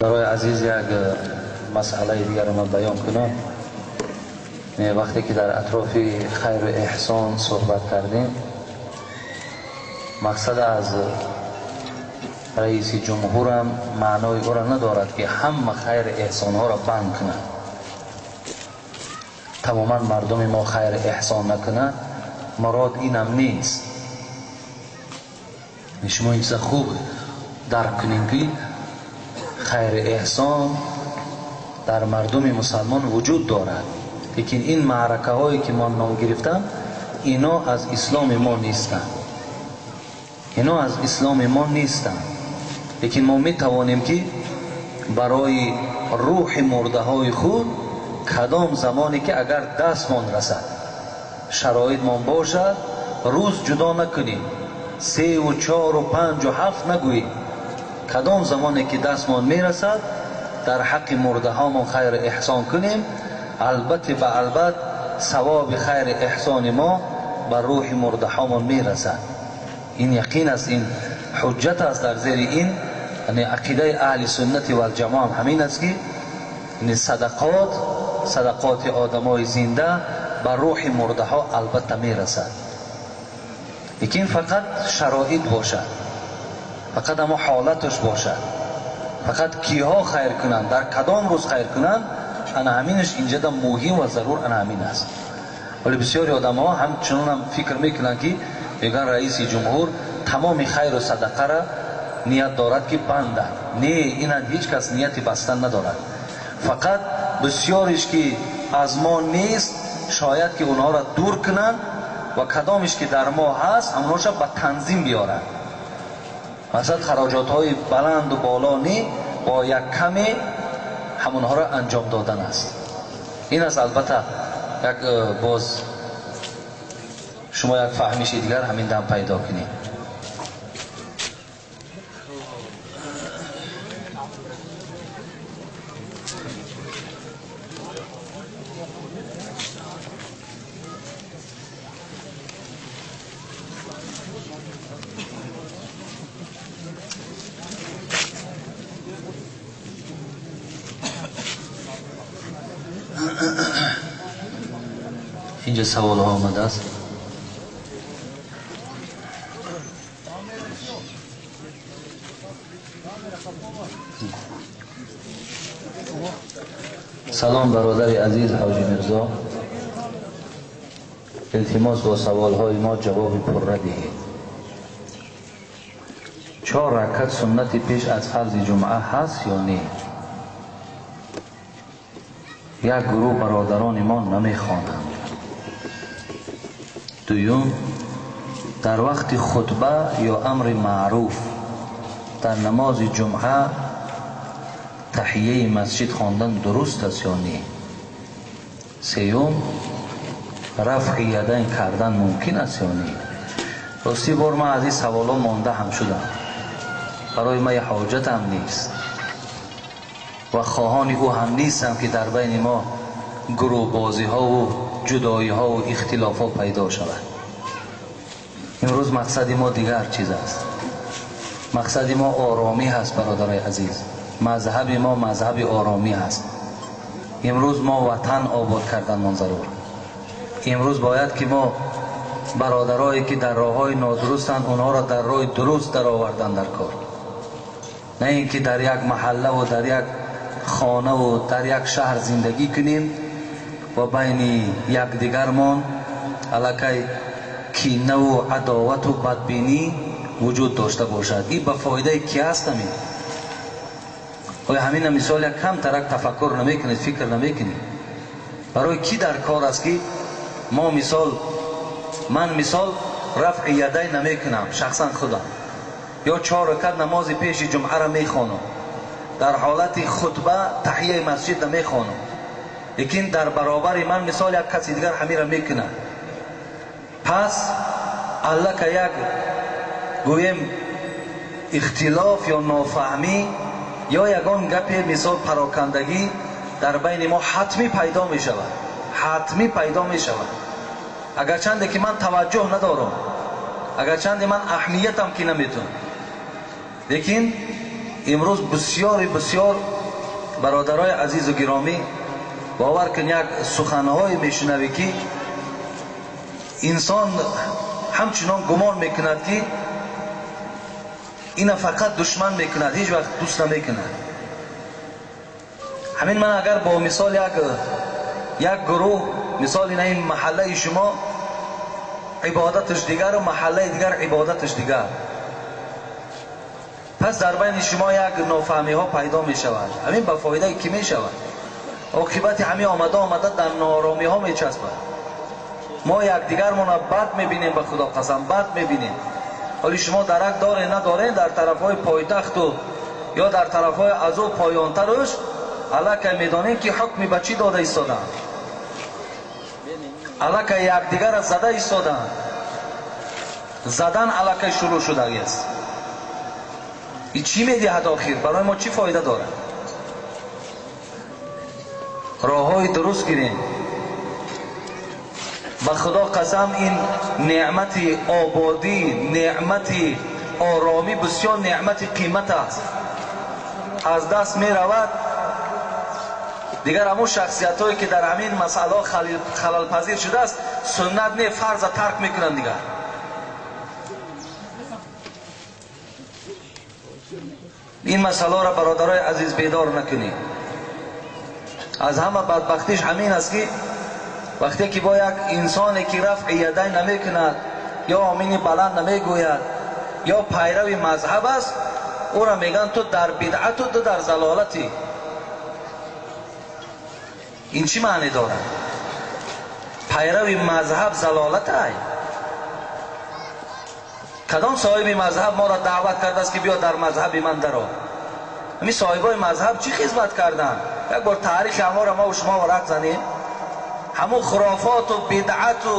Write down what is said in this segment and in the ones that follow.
Барои азиз як масъалаи дигарро ман баён кунам. Вақте ки дар атрофи хайру эҳсон суҳбат кардем, мақсад аз раиси ҷумҳурам маънои ӯро надорад, ки ҳама хайру эҳсонҳоро банд кунад. Тамоман мардуми мо хайру эҳсон накунад, мурод инам нест. Шумо ин чиза хуб дарк кунем, ки хайру эҳсон дар мардуми мусалмон вуҷуд дорад, лекин ин маъракаҳое ки мо ном гирифтам, ино аз исломи мо нестанд. Ино аз исломи мо нестанд. Лекин мо метавонем, ки барои рӯҳи мурдаҳои худ кадом замоне ки агар дастмон расад, шароитмон бошад, рӯз ҷудо накунем, 3 у 4 у 5 у 7 нагӯем. Кадом замоне ки дастмон мерасад, дар ҳаққи мурдаҳомон хайру эҳсон кунем. Албатта ба албат савоби хайри эҳсони мо ба рӯҳи мурдаҳомон мерасад. Ин яқин аст, ин ҳуҷҷат аст. Дар зери ин ақидаи аҳли суннати валҷамоа ҳам ҳамин аст, ки садақот, садақоти одамои зинда ба рӯҳи мурдаҳо албатта мерасад, лекин фақат шароит бошад, фақат ҳамо ҳолаташ бошад, фақат киҳо хайр кунанд, дар кадом рӯз хайр кунанд, ана ҳаминаш инҷада муҳим ва зарур ана ҳамин аст. Вале бисёри одамҳо ҳамчунонам фикр мекунанд, ки мегӯянд раиси ҷумҳур тамоми хайру садақара ният дорад, ки бандад. Не, ина ҳеҷ кас нияти бастан надорад. Фақат бисёриш ки аз мо нест, шояд ки онҳоро дур кунанд ва кадомиш ки дар мо ҳаст, ҳамонҳоша ба танзим биёранд. Масалан, хароҷотҳои баланду боло ни, бо як каме ҳамонҳоро анҷом додан аст. Ин аст. Албатта, як боз шумо як фаҳмиши дигар ҳамин дам пайдо кунед. Инҷа саволҳо омадааст. Салом, бародари азиз ҳоҷи Мирзо, илтимос, бо саволҳои мо ҷавоби пурра диҳед. 4 ракат суннати пеш аз фарзи ҷумъа ҳаст ё не? Як гурӯҳ бародарони мо намехонанд. Дуюм, дар вақти хутба ё амри маъруф дар намози ҷумъа таҳияи масҷид хондан дуруст аст ё не? Сеюм, рафъи ядайн кардан мумкин аст ё не? Ростӣ, бор ман аз ин саволҳо монда ҳам шудам. Барои ман ҳоҷатам нест ва хоҳони ӯ ҳам нестам, ки дар байни мо гурӯҳбозиҳову ҷудоиҳову ихтилофҳо пайдо шавад. Имрӯз мақсади мо дигар чиз аст. Мақсади мо оромӣ ҳаст, бародарои азиз. Мазҳаби мо мазҳаби оромӣ ҳаст. Имрӯз мо ватан обод карданмон зарур. Имрӯз бояд ки мо бародарое ки дар роҳҳои нодурустанд, онҳоро дар роҳи дуруст даровардан дар кор, на ин ки дар як маҳаллаву дар як хонаву дар як шаҳр зиндагӣ кунем ва байни якдигармон аллакай кинаву адовату бадбинӣ вуҷуд дошта бошад. Ин ба фоидаи ки ҳаст ҳамин? Оё ҳамина мисол як камтарак тафаккур намекунед, фикр намекунед, барои кӣ дар кор аст, ки мо мисол, ман мисол рафъи ядай намекунам шахсан худам, ё 4 ракат намози пеши ҷумъаро мехонам, дар ҳолати хутба таҳияи масҷид намехонам, лекин дар баробари ман мисол як каси дигар ҳамира мекунад? Пас аллака як гӯем ихтилоф ё нофаҳмӣ ё ягон гапе, мисол парокандагӣ дар байни мо ҳатмӣ пайдо мешавад, ҳатмӣ пайдо мешавад. Агарчанде ки ман таваҷҷӯҳ надорам, агарчанде ман аҳамиятам ки наметавонам, лекин Имрӯз бисёри бисёр бародарои азизу гиромӣ, бовар кун, як суханҳое мешунавӣ, ки инсон ҳамчунон гумон мекунад, ки ина фақат душман мекунад, ҳеҷ вақт дӯст намекунад. Ҳамин ман агар бо мисол як гурӯҳ, мисол ина ин маҳаллаи шумо ибодаташ дигару маҳаллаи дигар ибодаташ дигар, пас дар байни шумо як нофаҳмиҳо пайдо мешавад. Ҳамин ба фоидаи кӣ мешавад? Оқибати ҳамин омада омада дар нооромиҳо мечаспад. Мо якдигармона бад мебинем, ба Худо қасам, бад мебинем. Ҳоли шумо дарак доред надоред, дар тарафҳои пойтахту ё дар тарафҳои аз ӯ поёнтаруш аллакай медонем, ки ҳукми ба чӣ дода истодаанд, аллакай якдигарро зада истодаанд. Задан аллакай шурӯъ шудагиаст. И чӣ медиҳад охир? Барои мо чӣ фоида дорад? Роҳҳои дуруст гирем. Ба Худо қасам, ин неъмати ободӣ, неъмати оромӣ бисёр неъмати қимат аст. Аз даст меравад. Дигар ҳамун шахсиятҳое, ки дар ҳамин масъалаҳо халалпазир шудааст, суннат не, фарза тарк мекунанд дигар. Ин масъаларо, бародарои азиз, бедор накунед. Аз ҳама бадбахтиш ҳамин аст, ки вақте ки бо як инсоне, ки рафъи ядай намекунад ё омини баланд намегӯяд ё пайрави мазҳаб аст, ӯро мегӯянд ту дар бидъату ту дар залолатӣ. Ин чӣ маъне дорад? Пайрави мазҳаб залолатай? Кадом соҳиби мазҳаб моро даъват кардааст, ки биё дар мазҳаби ман даро? Ҳамин соҳибои мазҳаб чӣ хизмат карданд? Як бор таърихи ҳаморо мо шумо варақ занем. Ҳамун хурофоту бидъату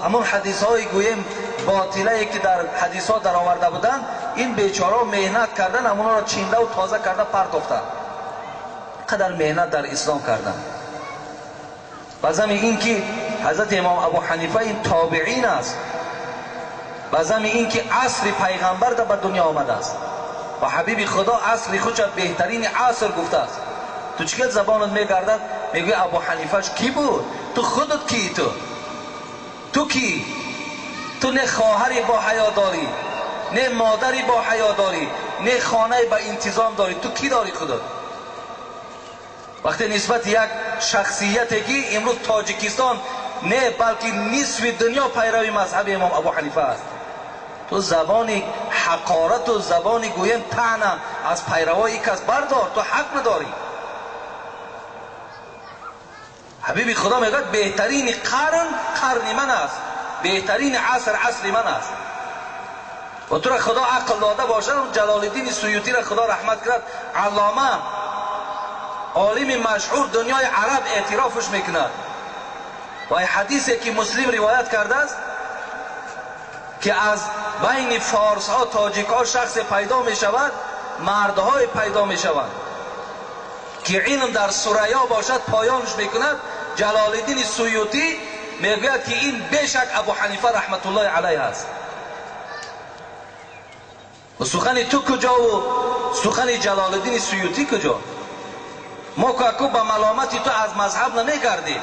ҳамун ҳадисҳои гӯем ботилае, ки дар ҳадисҳо дароварда буданд, ин бечораҳо меҳнат кардан, ҳамонро чиндаву тоза карда партофтанд. Қадар меҳнат дар ислом карданд. Ба зами ин ки ҳазрати имом Абу Ҳанифа ин тобиин аст, ба зами ин ки асри пайғамбар да ба дунё омадааст ва ҳабиби Худо асри худша беҳтарини аср гуфтааст. Ту чӣ хел забонат мегардад, мегӯӣ Абу Ҳанифаш кӣ буд? Ту худат кӣ? Ту кӣ? Ту не хоҳари бо ҳаё дорӣ, не модари бо ҳаё дорӣ, не хонаи ба интизом дорӣ. Ту кӣ дорӣ худат? Вақте нисбати як шахсияте, ки имрӯз Тоҷикистон не, балки нисфи дунё пайрави мазҳаби имом Абу Ҳанифа аст, ту забони ҳақорату забони гӯем таъна аз пайравои кас бардор, ту ҳақ надорӣ. Ҳабиби Худо мегӯяд беҳтарини қарн қарни ман аст, беҳтарини аср асри ман аст. Ва тура Худо ақл дода бошад, Ҷалолиддини Суютиро Худо раҳмат кунад, аллома, олими машҳур дунёи араб эътирофш мекунад. Ва ҳадисе, ки Муслим ривоят кардааст, ки аз байни форсҳо, тоҷикҳо шахсе пайдо мешавад, мардҳое пайдо мешаванд, ки илм дар сурайё бошад поёнш мекунад. Ҷалолиддини Суютӣ мегӯяд, ки ин бешак Абу Ҳанифа раҳматуллоҳи алайҳ аст. Ва сухани ту куҷову сухани Ҷалолиддини Суютӣ куҷо? Мо каку ба маломати ту аз мазҳаб намегардем,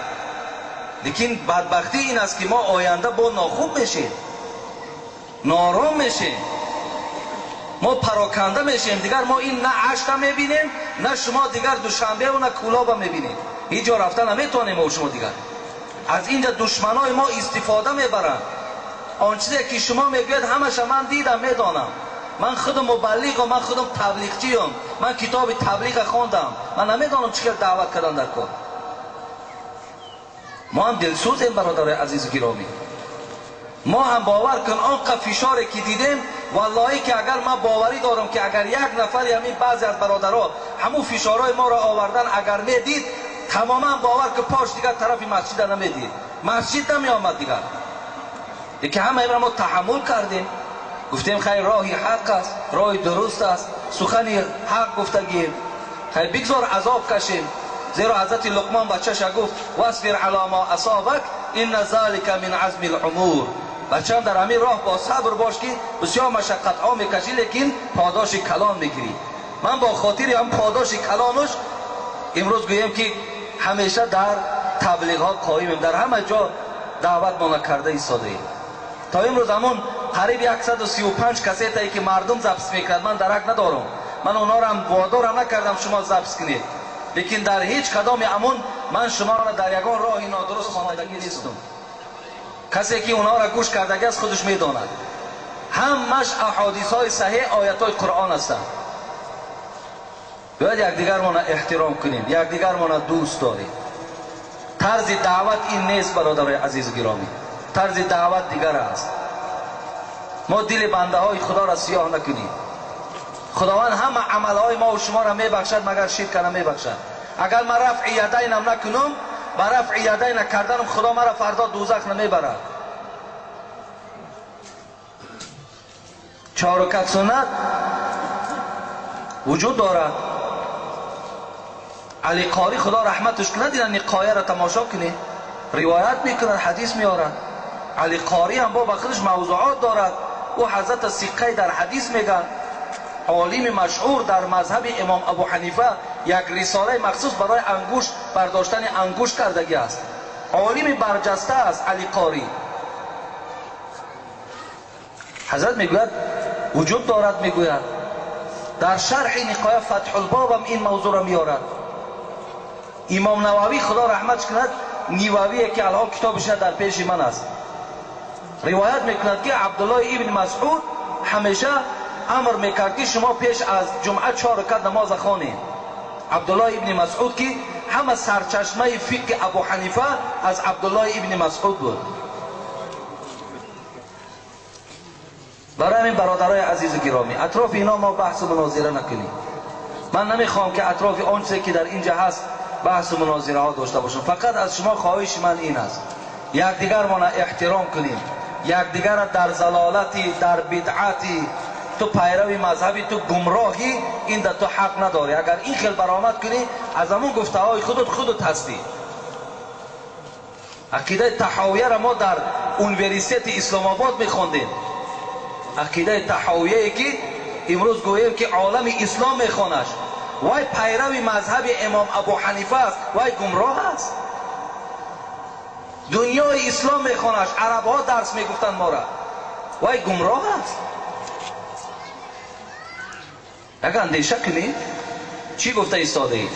лекин бадбахтӣ ин аст, ки мо оянда бо нохуб мешем, ноором мешем, мо пароканда мешем. Дигар мо ин на Ашта мебинем, на шумо дигар Душанбеву на Кӯлоба мебинем. Ҳеҷ ҷо рафта наметавонем мо шумо дигар. Аз инҷа душманои мо истифода мебаранд. Он чизе, ки шумо мегӯяд, ҳамаша ман дидам, медонам. Ман худам мубаллиғам, ман худам таблиғчиям, ман китоби таблиға хондам. Ман намедонам чӣ хел даъват кардан дар кор. Мо ҳам дилсӯзем, бародарои азизу гиромӣ. Мо ҳам бовар кун, он қа фишоре, ки дидем, валлоҳӣ, ки агар ман боварӣ дорам, ки агар як нафари ҳамин баъзе аз бародаро ҳамун фишорҳои моро овардан агар медид, тамоман бовар ки пош дигар тарафи масҷида намедид, масҷид намеомад дигар. Лекин ҳама инро мо таҳаммул кардем, гуфтем хайр, роҳи ҳақ аст, роҳи дуруст аст, сухани ҳақ гуфтагием, хайр, бигзор азоб кашем. Зеро ҳазрати Луқмон бачаша гуфт: васбир ала ма асобак инна залика мин азми лумур. Бачам, дар ҳамин роҳ бо сабр бош, ки бисёр машаққатҳо мекашӣ, лекин подоши калон мегирӣ. Ман бо хотири ҳам подоши калонаш имрӯз гӯем, ки ҳамеша дар таблиғҳо қоимем, дар ҳама ҷо даъватмона карда истодаем. То имрӯз ҳамон қариб 135 кассетае, ки мардум запис мекард, ман дарак надорам. Ман онҳоро водорам накардам шумо запис кунед, лекин дар ҳеҷ кадоми ҳамон ман шуморо дар ягон роҳи нодуруст хондагӣ нестам. Касе ки онҳоро гӯш кардагӣ аст, худаш медонад. Ҳамаш аҳодисҳои саҳеҳ, оятҳои Қуръон ҳастанд. Бояд якдигармона эҳтиром кунем, якдигармона дӯст дорем. Тарзи даъват ин нест, бародарои азизу гиромӣ. Тарзи даъват дигар аст. Мо дили бандаҳои Худоро сиёҳ накунем. Худованд ҳама амалҳои мо шуморо мебахшад, магар ширка намебахшад. Агар ман рафъи ядайнам накунам, ба рафъи ядайна карданам Худо маро фардо дӯзах намебарад. Чор ракат суннат вуҷуд дорад. Али Қори, Худо раҳматаш кунад, ина Ниқояро тамошо кунед, ривоят мекунад, ҳадис меорад. Али Қори ҳам бо ба худаш мавзуот дорад. Ӯ ҳазрат Сиқай дар ҳадис мегӯяд, олими машҳур дар мазҳаби имом Абу Ҳанифа, як рисолаи махсус барои ангуш бардоштани ангуш кардагӣ аст. Олими барҷаста аст Али Қори. Ҳазрат мегӯяд, вуҷуд дорад, мегӯяд дар шарҳи Ниқоя Фатҳулбобам ин мавзӯъро меорад. Имом Нававӣ, Худо раҳматш кунад, Нивавие ки алҳол китобаш дар пеши ман аст, ривоят мекунад, ки Абдуллоҳ ибн Масъуд ҳамеша амр мекард, ки шумо пеш аз ҷумъа 4 ракат намоза хонед. Абдуллоҳ ибни Масъуд, ки ҳама сарчашмаи фиқҳи Абу Ҳанифа аз Абдуллоҳ ибни Масъуд буд. Барои ҳамин, бародарои азизу гиромӣ, атрофи ино мо баҳсу мунозира накунем. Ман намехоҳам, ки атрофи он чизе, ки дар инҷа ҳаст, баҳсу мунозираҳо дошта бошам. Фақат аз шумо хоҳиши ман ин аст: якдигармона эҳтиром кунем, якдигарро дар залолати, дар бидъати, ту пайрави мазҳаби ту гумроҳӣ, ин дар ту ҳақ надорӣ. Агар ин хел баромад кунӣ, аз ҳамон гуфтаҳои худут худут ҳастӣ. Ақидаи Таҳовияро мо дар университети Исломобод мехондем. Ақидаи Таҳовияе, ки имрӯз гӯем, ки олами ислом мехонаш, вай пайрави мазҳаби имом Абу Ҳанифа аст, вай гумроҳ аст. Дунёи ислом мехонаш, арабҳо дарс мегуфтанд мора, вай гумроҳ аст. Як андеша кунед, чӣ гуфта истодаед.